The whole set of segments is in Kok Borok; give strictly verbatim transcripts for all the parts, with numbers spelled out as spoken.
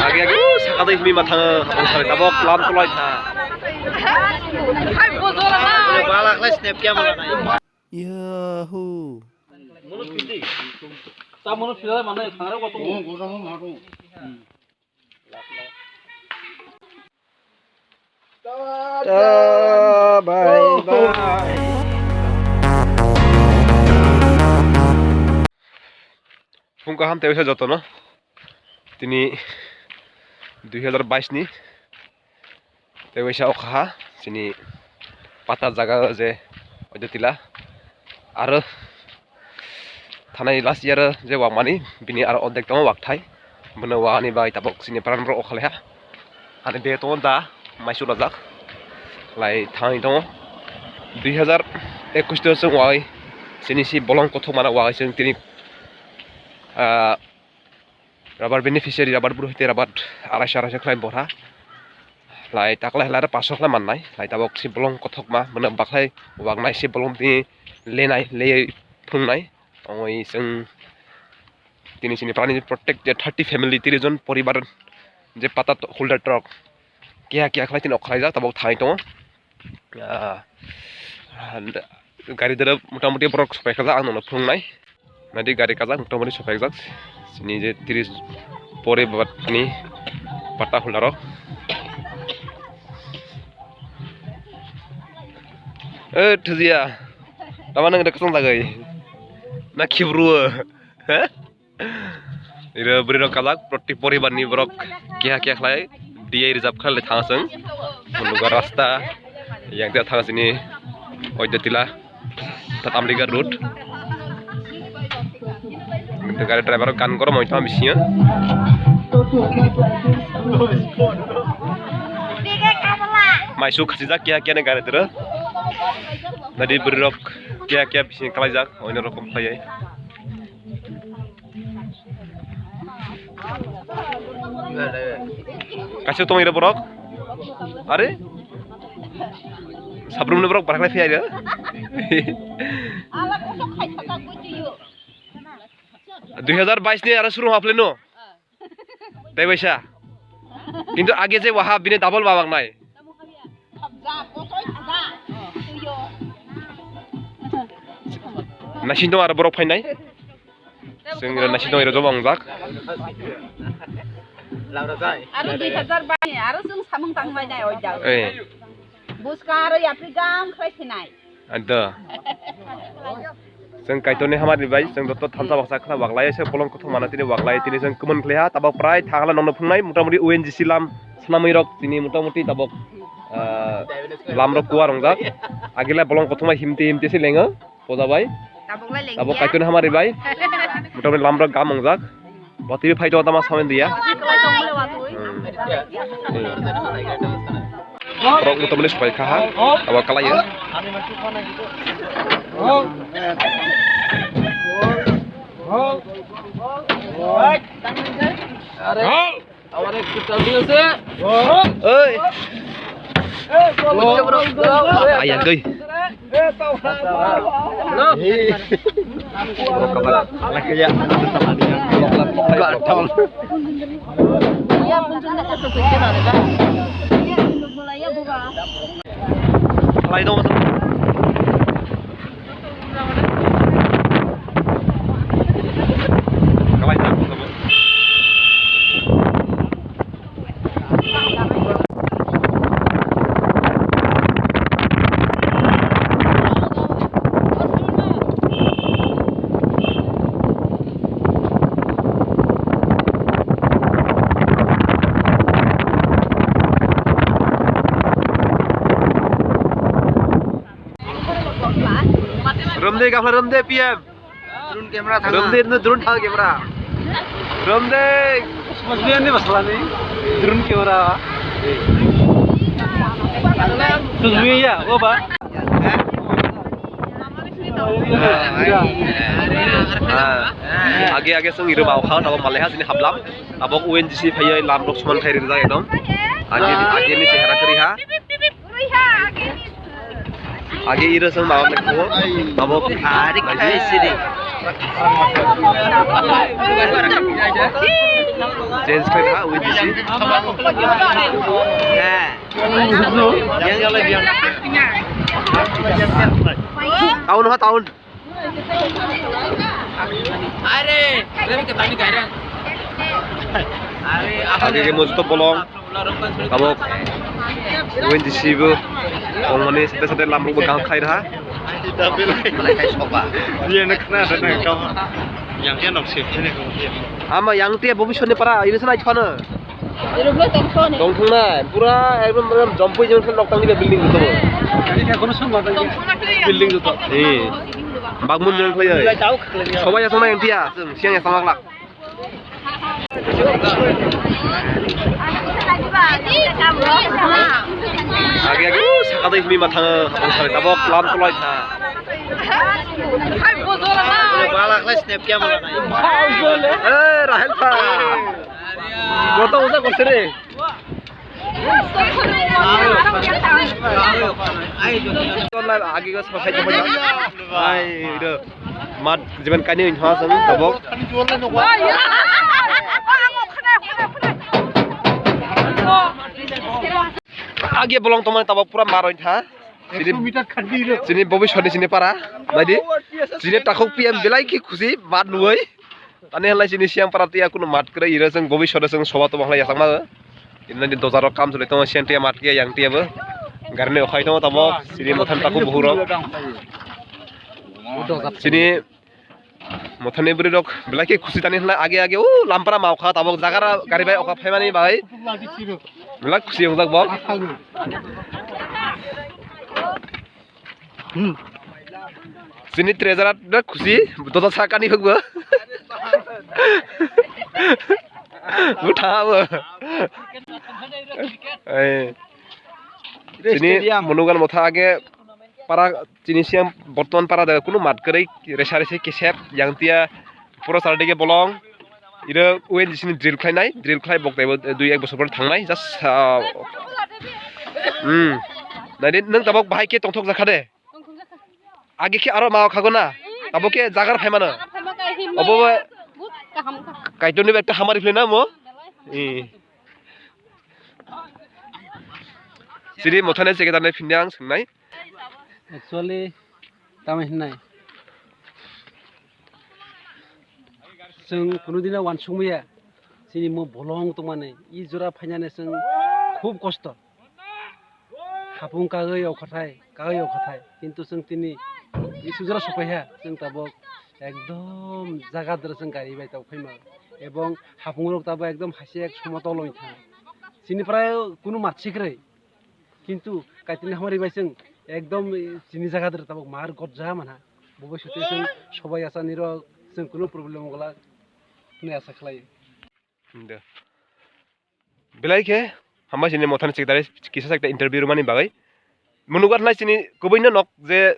Agi agi, uh, saka dai himi matha, ang sari tabok lam tulai tha. Hai, bojol na. Bala khlai snap camera nai. Yahoo. Mono piti. Ta mono pila mana thangre ko to. Ta, bye, bye. Phung kaham tebisa jotono. Tini dui hazar bais ni tebisa okha chini pata jaga je oide tila. Aro thanai last year je wak mani bini aro ordek tongo wak thai. Bono wani bai tabok chini paran borok okha leha. Ani be tongo da maisu rajak. Lai thangwi tongo. Dui hazar ekwis to chwng wai chini si bolong kothok mana wai chwng tini, ah, rubber beneficiary, rubber buru hite rubber arai sa arai sa khlai borha. Lai taklai lai paso khlai mannai. Lai tabok si bolong kothokma, mane baklai wak nai si bolong tini lenai, lei phungnai. Ongoi chwng tini chini prani protect je thirty family, tiri jon poribar je pata to-, holder trok. Kiya kiya khlai tini okhlai jak tabok thai tongo. Ah, gari dere motamuti borok sopai kha jak, ang nono phunuknai. Nadi gari kajak motamuti sopai jak. Chini je tris pore bani pata holder rok. Eh, Thajia. Tama nang rek song jagai. Na khibru. He? Iro bwrwi rok kajak, prottek poribar ni borok keha keha khlai D I reserve khlai thang aswng. Lugar rasta yang dia thang sini oida tila Tatamliga road. Gari driver gan goro moi thang bisingo. Maisu khachijak keha keha ni gari dero. Nadi bwrwi rok keha keha bising kalaijak oino rokom khlaiwi. Kaisa tong ira borok. Are? Sabrum ni borok barakla phiyai ro. Dui hazar bais ni aro suru haple no. Tei baisa. Kintu age je waha bini double babak nai. Naising tong aro borok phainai. Chwng iro naising tong iro jobo wngjak. Aro dui hazar bais ni aro chwng samung tang mai nai oi jao. Eh. Buskang aro yapri gam khlai sinai. Ado. Chwng Kaitorni hamari bai, chwng joto thansa baksa khna waklai, se bolong kothok mana tini waklai, tini chwng kwmon khlai ha, tabok prai thangla nongno phungnai, motamuti O N G C lam swnamwi rok tini motamuti tabok, ah, lam rok kuar wngjak. Agila bolong kothoma himti himti se lengo, poja bai. Tabok lai lengya. Tabok Kaitorni hamari bai, motamuti lam rok gam wngjak. Bo T V phai tongo tama sawi dia. Borok motomoni sopai kha ha. Abo kalai ya. Oi. Ayang koi. Romde gafla romde P M. Drone camera thang. Romde no drone thang camera. Romde. Mas biyan ni masla ni. Drone camera. Tus biya ya, o ba. Age age song iro ba kha, tabo malai ha sini haplam. Abo O N G C phaiya lam rok suman khai rijak ekdom. Age age ni chehra kari ha. Age iro song ma abo ko. Abo ari khai sini. Change khlai ha, wait and see. He. Town ha, town. Are, lebih ke tani gairang. Are, apa Age ke mojito bolong. Tabok. Wait and see bo. Ongmani sate sate lamrok bo kaham khlai raha. Iya, nak kena ada nak kau. Yang dia nak sih, ini kau. Ama yang tia bobiswt ni para, ini sana ikhana. Tongthung na, pura ekdom, ekdom jompui jempui nok tangni building joto. Building joto. Eh. Bagmun jempui ya. Sobai ya sama yang tia, siang ya sama kelak. Age age, uh, saka dai himi mathang, ang sari tabok lam tulai tha. Balak lai snap camera nai. Eh, Rahel tha. Koto usa korse re. Agi ga sakai ko. Ai, do. Mat jiban kani in ha sang tabok. Agi bolong tomani tabok pura maroi tha. Chini, chini bobiswt ni chini para. Naidi. Chini takhuk P M belai ki khusi mat nuai. Tani halai chini siang para tia kuno mat kwrwi ira chwng bobiswt o chwng soba tongma halai yasakma o. Ina di doja rok kam choli tongo siang tia mat kia yang tia bo. Gari ni okhai tongo tamo chini mothan takhuk buhurok. Chini mothani bwrwi rok belai khe khusi tani halai age age o lampara ma okha tabok jaga gari bai okha phaimani bai. Belai khusi wngjak bo. Hmm. Chini treasurer da khusi, dosa sakani hukbo. Butha bo. Eh. Chini Stadium. Munugan motha age para chini siang bortoman para da kunu mat kwrwi resa resi kesep yang tia pura sar dige bolong. Iro O N G C ni drill khlainai, drill khlai bok taibo dui ek bosor pore thangnai, just, ah, hmm. Naidi nwng tabok bahai khe tongthok jakha de. Age khe aro ma khago na, tabok khe jagar phai mano. Obo bo Kaitorni ekta hamari phlai na mo. Eh. Siri mothane secretary phinde ang swngnai. Actually, tamo hinai. Chwng kunu dino wansukmaya, chini mo bolong tongmani, i jora phainani chwng khub kosto. Hapung kagwi okhathai, kagwi okhathai, kintu chwng tini i sujora sopaiha, chwng tabok ekdom jaga dwra chwng gari bai tabok phaima, ebong hapung rok tabok ekdom hasik somotol wngkha. Chini prai kunu matsi kwrwi. Kintu Kaitorni hamari bai chwng ekdom chini jaga dwra tabok mar gotja manha. Bo bai sute chwng sobai achani rok chwng kunu problem wngla hwnwi asa khlai. Hinde. Belai khe hambai chini mothani secretary kisa sa ekta interview rwmani bagwi. Munugo thanai chini kubui no nok je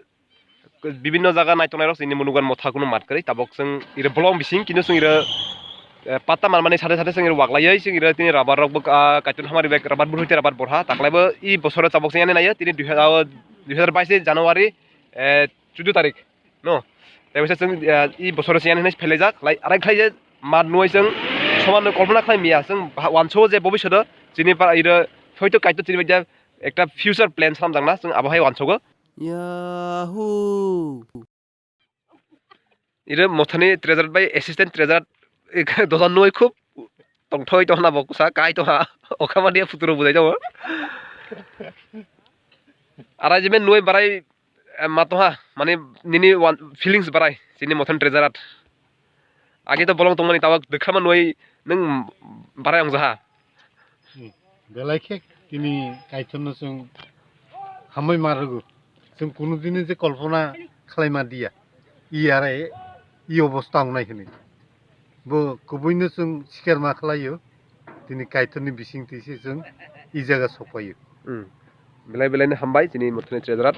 bibinno jaga naitongnai rok chini Munugan motha kunu mat kwrwi tabok chwng iro bolong bising kino chwng iro, eh, patta manmani sade sade chwng iro waklaiwi chwng iro tini rubber rok bo, ah, Kaitor hamari bai rubber bwrwi tei rubber borha taklaibo i bosoro tabok chwng yani naio tini dui hajar, dui hajar bais ni January, eh, chuddo tarik no tei waisa chwng, eh, i bosoro chwng yani hinwi phelaijak lai arai khlai je mat nuai chwng soman no kolpona khlai maya chwng wansukgo je bobiswt o chini para iro hoito Kaitor chini bai ekta future plan slamjakna chwng abo hai wansukgo. Yahoo! Ire mothani treasurer bai assistant treasurer dojan nuai khub tongthoi tongna bo kusa kai tongha okha mani phutu rok bujai tongo. Arrangement nuai barai, eh, ma tongha mani nini feelings barai chini mothani treasurer. Age to bolong tongmani tabok dwkhrama nuai nwng barai wngjaha. Hmm. Belai khe tini Kaitorno chwng hambai ma rwgo. Chwng kunu dini je kolpona khlai ma diya. I arai i obostha wngnai hwnwi. Bo kubuino chwng sikar ma khlaio. Tini Kaitorni bisingtwi se chwng i jaga sokphaio. Hmm. Belai belai no hambai chini mothani treasurer.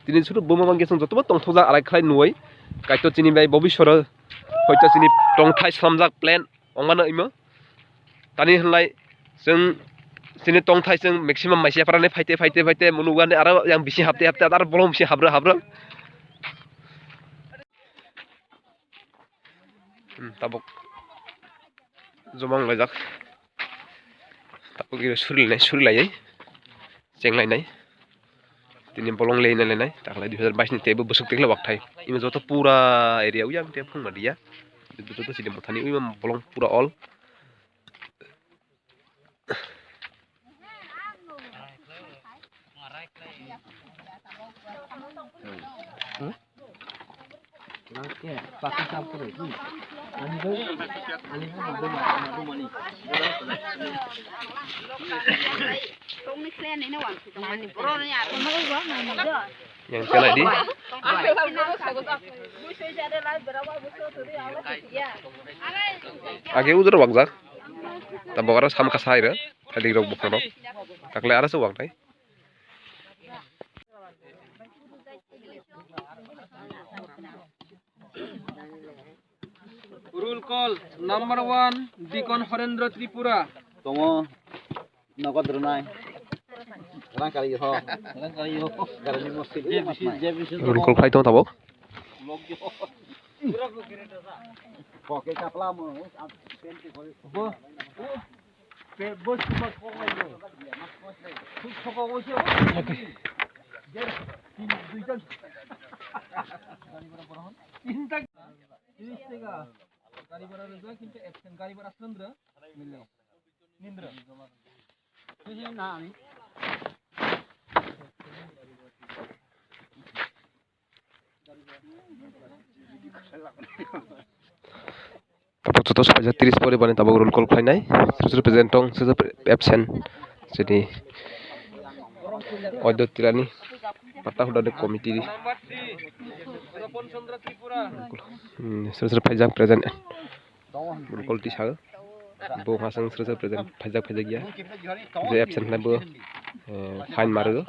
Tini suru buma bangke chwng jotobo tongthokjak arai khlai nuwi. Kaitor chini bai bobiswro hoito chini tongthai slamjak plan. Ongmano imo. Tani hwnlai chwng chini tongthai chwng maximum maisiya parani phaite phaite phaite munugani aro yang bisi hapte hapte aro bolong bisi habro habro. Hmm, tabuk. Joma wng laijak. Tabuk suri lainai, suri laiwi cheng lainai. Tini bolong lei nai lainai. Taklai dui hazar bais ni teibo bwswk tikla wakthai. Imo joto pura area uyang te phung ma dia. Joto sidi mothani uyang bolong pura all. Yang kena di. Age udar wakjak. Tabok aro sam kasa iro. Thalik rok buphang rok. Takle aro se waknai. Roll call number one, Dikon Horendra Tripura. Tongo, nogo drwnai. Rang kari ho. Rang kari ho. Garani mosri. Roll call khai tongo tabok. Poke kapla mo. Bo. Pe, bo suma kok lai yo. Suk soko wo se. Jer, tin, dui jon. Tin tak. Tiris taka. Gari bhara rwjak, kintu absent. Gari bhara sundra. Nindra. Sisi na ani. Tabuk joto sophaijak tris poribarni tabuk roll call khlainai. Sir sir present tong, sir sir absent. Sini Oido Tirani Patta Hudani committee. Hmm, sir sir phaijak present. Roll call tisa. Bo hasang sir sir present phaijak phaijak ya. Je absent na bo, eh, fine maru.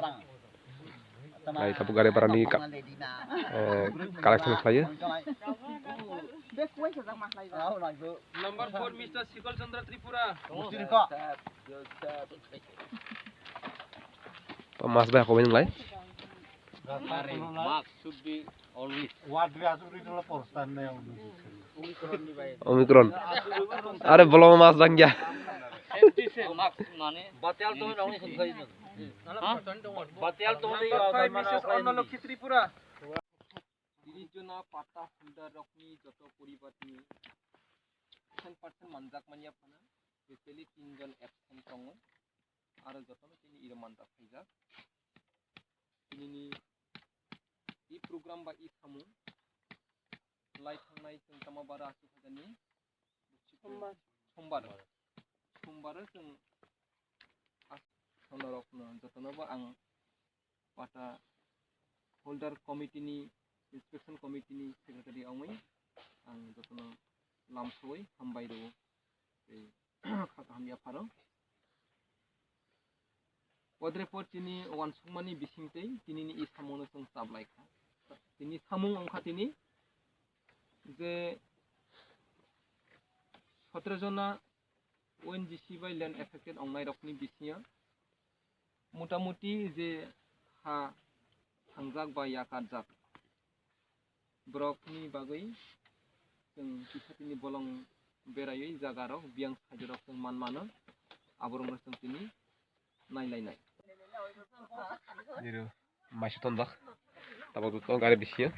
Lai tabuk gari bharani ka-, eh, collection khlaio. Number four, Mister Sikol Chandra Tripura. Mas bai hokbai nung lai. Mask should be always. Omicron. Are bolo mas bangya. Safety se mask mane. Batal to nang ni khoi. Ha? Batal to ni. Number five, Missus Annalokhi Tripura. Tiris jona patta holder rokni joto poribarni ten percent manjak manya phano, specially tin jon absent tongo, aro jotono tini iro manjak phaijak. Tinini i program ba i samung lai thangnai chwng tama bara aswk hajarni sombar. Sombar. Sombaro chwng as-, sonorokno jotonobo ang patta holder committee ni, inspection committee ni secretary wngwi ang jotono lamsoi hambai rwo tei kha kaham yapharo. Podre pod chini uansukmani bisingtwi tinini i samungno chwng chaplai kha. Tini samung wngkha tini je sotro jona O N G C bai land affected ongnairokni bisingo motamuti je ha thangjak ba yakarjak borokni bagwi chwng kisa tini bolong beraiwi jagarok biyang saitorok chwng man mano, aborokno chwng tini nailainai. Maisa tonjak. Tabok to gari bisingo.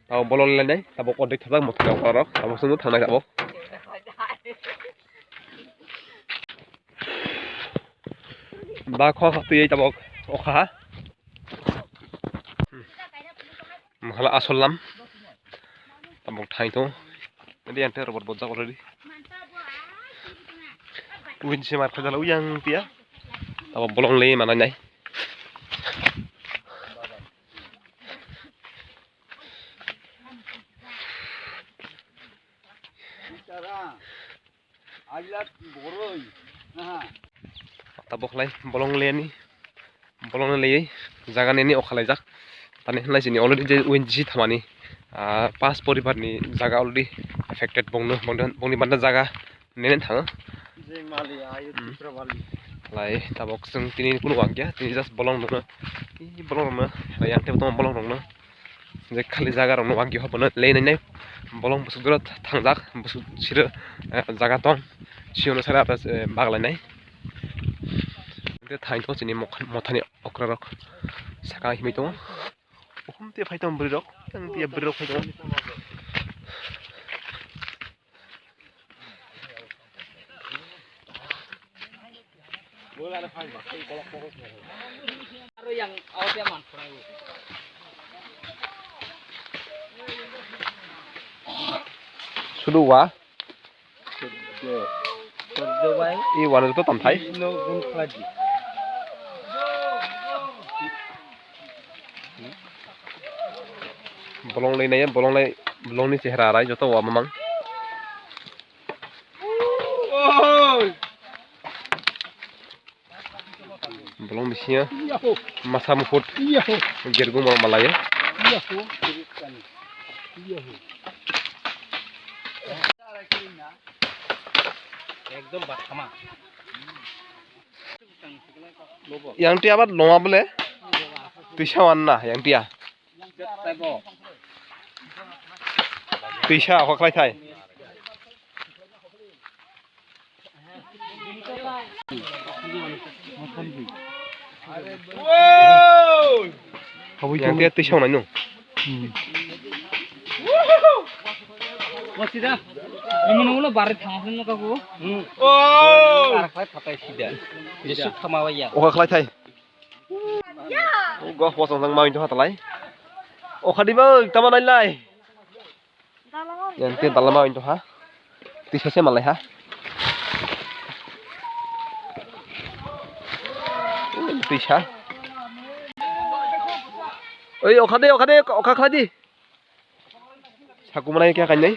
Tabok bolong lainai. Tabok ordek thajak mothai rok. Tabok chwngno thangnai tabok. Ba kho kha twi tabok okha ha. Mokhala asol lam. Tabok thai to. Adi ante robot bojak already. Win se mar khajala uyang tia. Tabok bolong le manai nai. Tabok lai bolong leni, bolong lei jaga neni okha laijak. Tani hwnlai chini already je O N G C thamani, ah, pas poribar ni jaga already affected bongno, bongni banda jaga nene thango. Lai tabok chwng tini kunu wangya, tini just bolong nungno, i bolong rokno, yang tebo tongma bolong rokno, je khali jaga rokno wangya hobono lei nai nai, bolong bwswk jora thangjak, bwswk siro, eh, jaga tong, Siyano sara ata, eh, baglainai. Tei thaito chini mokhan-, mothani okrarok saka himwi tongo. Okhum tei phai tongo bwrwirok. Tang tei bwrwirok phai tongo. Sudu wa. I wana joto tamthai. Bolong lai nai, bolong lai, bolong ni chehra rai joto wa mamang. Bolong bisingo masa mukhut gergum rok malaio. Ekdom bathama. Yang tia abar loma bole. Tisa wan na yang tia. Tisa hokhlai thai. Yang tia tisa wan no. Wasida, ini mana mana barit thangasin no kaku. Oh. Arak lai patai sida. Jesuk sama waya. Oka khlai thai. Go hosong sang main to hatalai. Oka di bang tama nai lai. Yang tin talama main to ha. Tisa se malai ha. Tisa. Oi oka de oka de oka khlai di. Sakumanai khe kainai.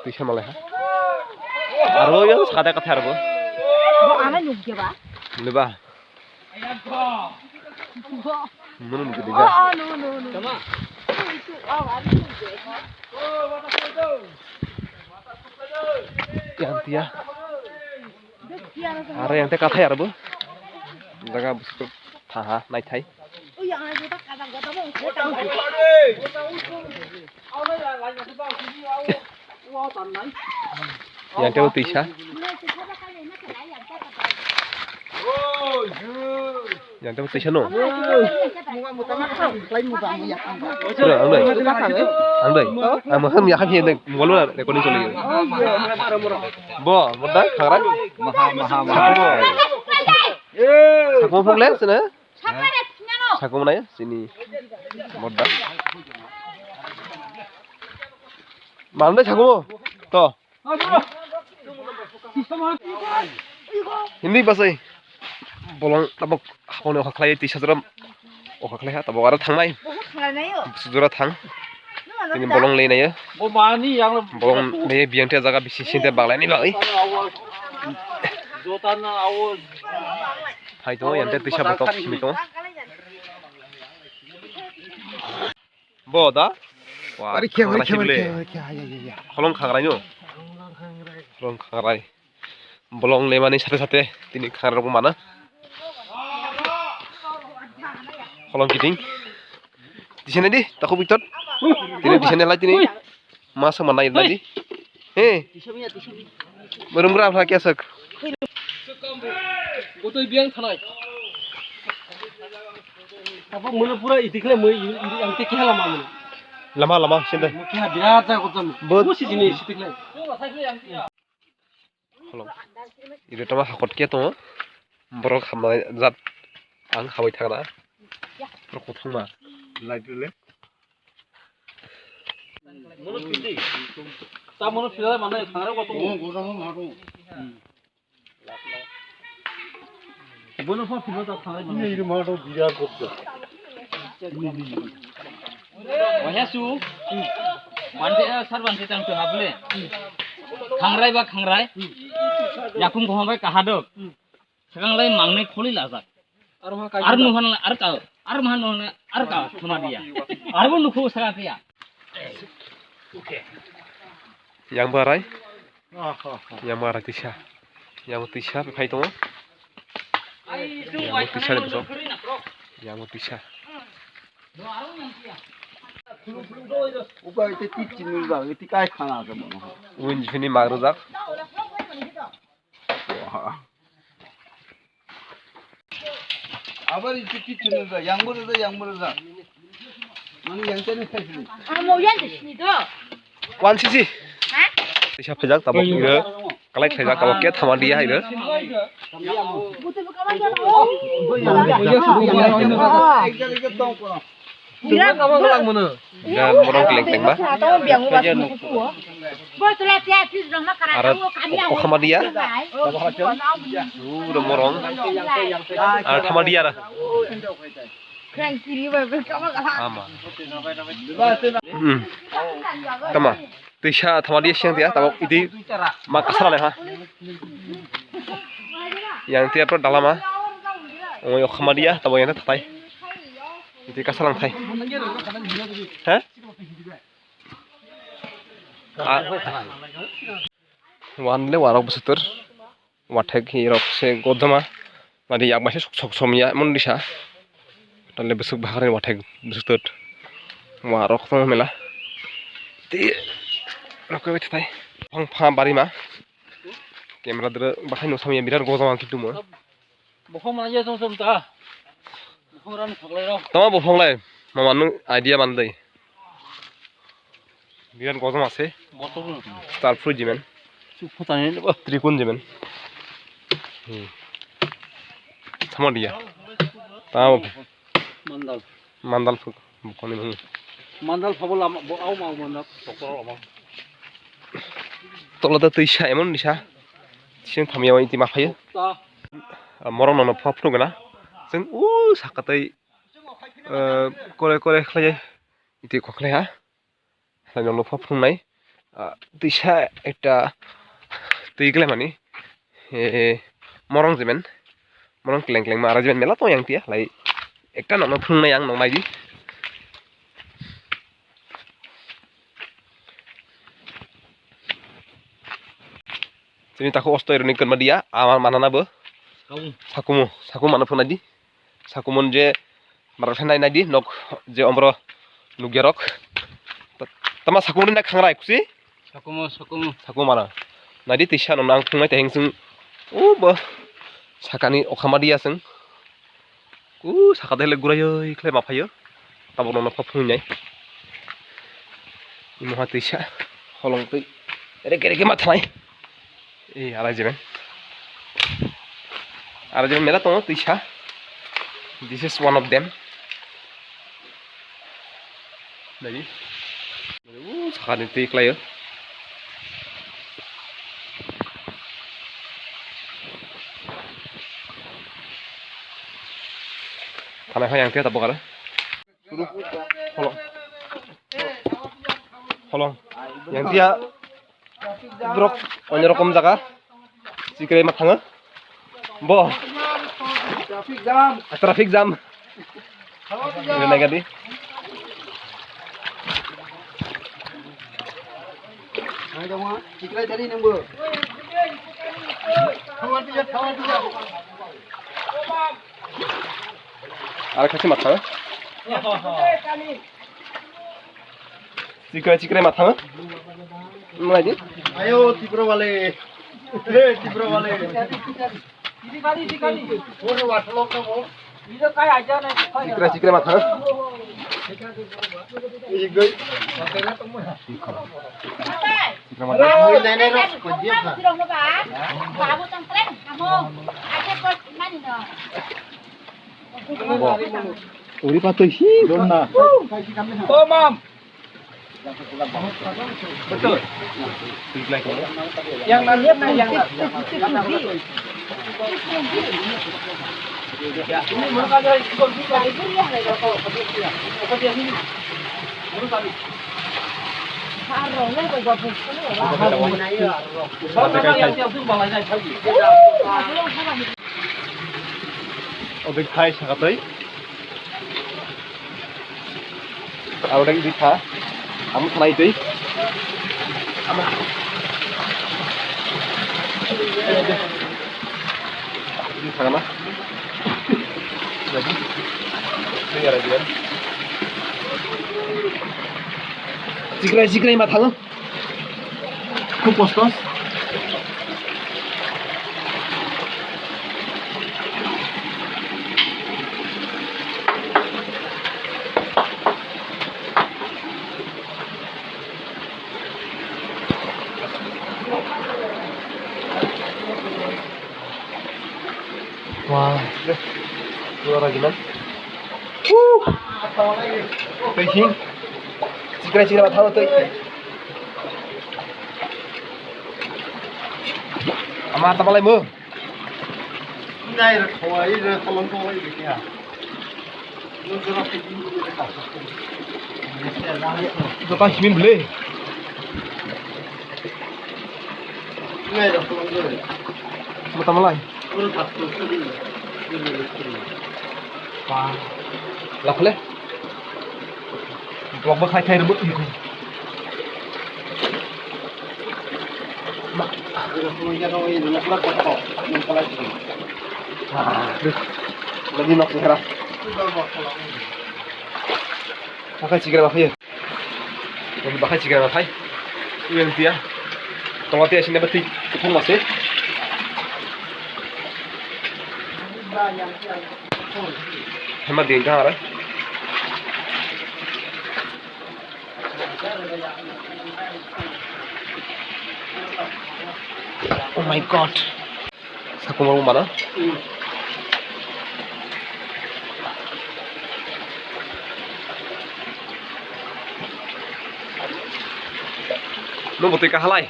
Tisa malai ha. Aro yang sakate katha arbo. Bo ana nukge ba? Neba. Bo. Munu nukge diga. Oh, oh, no, no, no. Tama. Itu, oh, ana nukge. Yang tia. Aro yang teh kathai aro bo. Jaga busuk thaha naithai. Yang teh bo tisa. Yang teh bo tisa no. Pura ang dai. Ang dai. Ang moham ya khafi dai. Mobile recording choli. Bo, bo da khara. Maha, maha, maha. Sakmo phung le sini. Sakmo nai sini. Bo da. Mam dai sakmo. To. Hindi basai. Bolong tabok haponi okha khlai tisa jora okha khlai ha tabok aro thangnai. Sujora thang. Tini bolong lei nai. Bolong lei biyang te jaga bisi sinte baglai ni bagwi. Jota na awo. Hai to yang te tisa botok simi to. Bo da? Wah, ari khe, ari khe, ari khe, ari khe, ya, ya, ya, ya. Holong khangrai no? Holong khangrai. Bolong lemani sate sate tini khangrai rok mana. Holong kiting. Disene di, taku bitot. Tini disene lai tini. Masa mana ila di. He. Berumgra apa kiasak? Botoi biang thanai. Apa mula pura itikle mui ang te kihala mamu. Lama lama sinde. Kiha biar ta kotam. Bot. Musi jini itikle. Holong. Ibe tama hakot ke tongo. Borok hamnai jat ang habai thangna. Borok kuthangma. Lai tule. Mono pidi. Ta mono pila mane khangre ko to. Bono pho pila ta khangre. Ni ri ma to biya ko. Wahya su. Bante, eh, sar bante tang tu hable. Khangrai ba khangrai. Yakum ko hongbai kahadok. Sekarang lai mangnai kholi lajak. Ar nuhan ar ka, ar mahan nuhan ar ka khama dia. Ar bo nukhu saka tia. Yang barai. Yang barai tisa. Yang tisa phai tongo. Yang tisa ni bosong. Yang tisa. Upa ite tik chinul ba, ite kai khana asa bono. Win jini magrujak. Abari tiki chunu da, yang buru da, yang buru da. Mani yang tani khai sini. Amo yan de sini do. Wan sisi. Ha? Tisa phajak tabok iro. Kalai khaijak tabok ke thama dia iro. Butu buka man jalo. Ekjal ekjal tong kono. Birat. Birat morong keleng keleng ba. Aro okhama dia. Uro morong. Ar thama dia ra. Ama. Hmm. Tama. Tisa thama dia siang dia. Tabok idi ma kasar le ha. Yang tiap dalama. Oi okhama dia. Tabok yang thatai. Iti kasalang thai. He? A-, wan le warok bwswk tor. Wathek hi rok se godoma. Nadi yak bai se sok, sok somya mon disa. Tole bwswk baharni wathek bwswk tor. Warok tong mela. Ti rok bai thai. Phang pha barima. Camera dwrwk bahai no samya birat godoma kitumo. Buphang mana je song song ta. Buphang ran phaklai rok. Tama buphang lai, mama nung idea ban dai. Biran gojom ase. Botok no. Star fruit jimen. Su phota ne ba. Trikun jimen. Hmm. Tama dia. Tama. Mandal. Mandal fruit. Buphangni mung. Mandal phabo lama, bo au ma mandal. Tokor ama. Tolo da twi sa emon ni sa. Sing thamya iti ma phayo. Ta. Morong nono phap phunuk gana. Sing u sakatwi, eh, kore kore khlai iti khokhlai ha. Khlai nono phap phunuk nai. Ah, twi sa ekta twi khlai mani. Eh, morong jemen. Morong kleng kleng ma ara jemen mela tong yang tia. Lai ekta nono phunuk nai ang nong nai di. Chini takhuk ostoi rwni kwrma dia, ama manana bo. Sakumo. Sakumo, sakumo mano phunai di. Sakumo je marok sai nai nai di, nok je ombro nukya rok. Ta-, tama sakumo ni na khangrai kusi? Sakumo, sakumo. Sakumo mana. Nai di tisa no nang phungnai teheng sung. O bo sakani okhama dia sung. Ku saka dele gurayoi khlai ma phaio. Tabuk nono phap phungnai. Imo ha tisa holong twi. Reke reke ma thanai. Ei, arai jeben. Arai jeben mela tongo tisa. This is one of them. Nai. Uh, sakani twi khlaio. Thanai hai ang tei tabuk aro. Holong. Holong. Yang dia borok onyo rokom jaga. Sikre ma thango. Bo. Traffic jam. Traffic jam. Ini naik di. Ayo dong, sikre dari nunggu. Kawan dia, kawan dia. Aro khachi ma thango. Chikrai chikrai ma thango. Nai di. Ayo, Tripura wale. Hey, Tripura wale. Chikrai chikrai ma thango. Igoi. Chikrai ma thango. Babu tongtreng, kamu. Aja kau mana? Uri patoi hi. Donna. Oh, mam. Betul. Yang nanti yang nanti. Ya, ini menurut saya itu bisa. Apa dia ini? Menurut saya. Obek thai sakatoi. Abo dek di kha. Amo thanai twi. Amo. Di kha na. Jadi. Ini ada dia. Sikrai sikrai ma thango. Khub kosto. Wah, pura ragi man. Tei hing. Chikrai chikrai ma tharo tei. Ama ta malai mo. Nai ra khawai ra kolom khawai ra kya. Jota simin bele. Mata malai. Lakhole. Blok bo khai khai rwbwk. Lagi nok sihara. Bakhai chikra bakhai. Bakhai chikra bakhai. Yang dia. Tolati asin dapat ti kutung masih. Hemat din kahara. Oh my God. Sakuma mana? Nung botwi kahalai.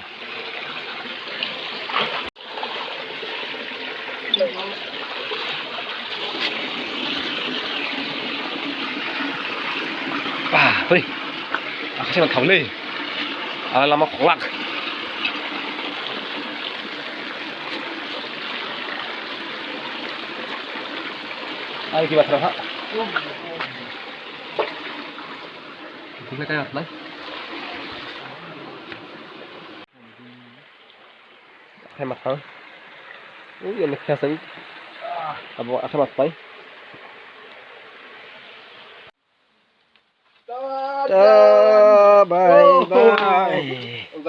Bah, hei. Akasima thaule. Ala lama kholak. Ai ki batra ha. Kita kaya apa? Akhai mathang. Ui, yang kaya seng. Abo akhai mathang. Ta, bye, bye.